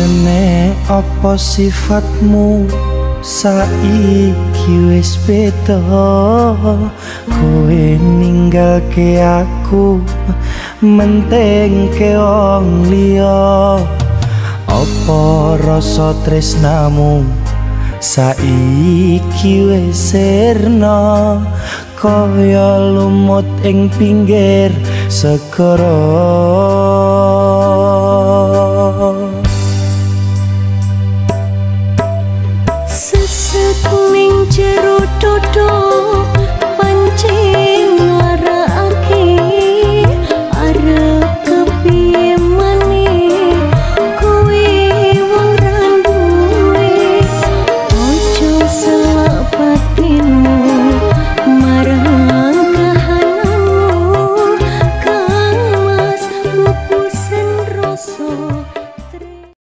Kene apa sifatmu saiki wis beda? Kowe ninggalke aku, mentingke wong liya. Apa rasa tresnamu saiki wis sirna, kaya lumut ing pinggir segara?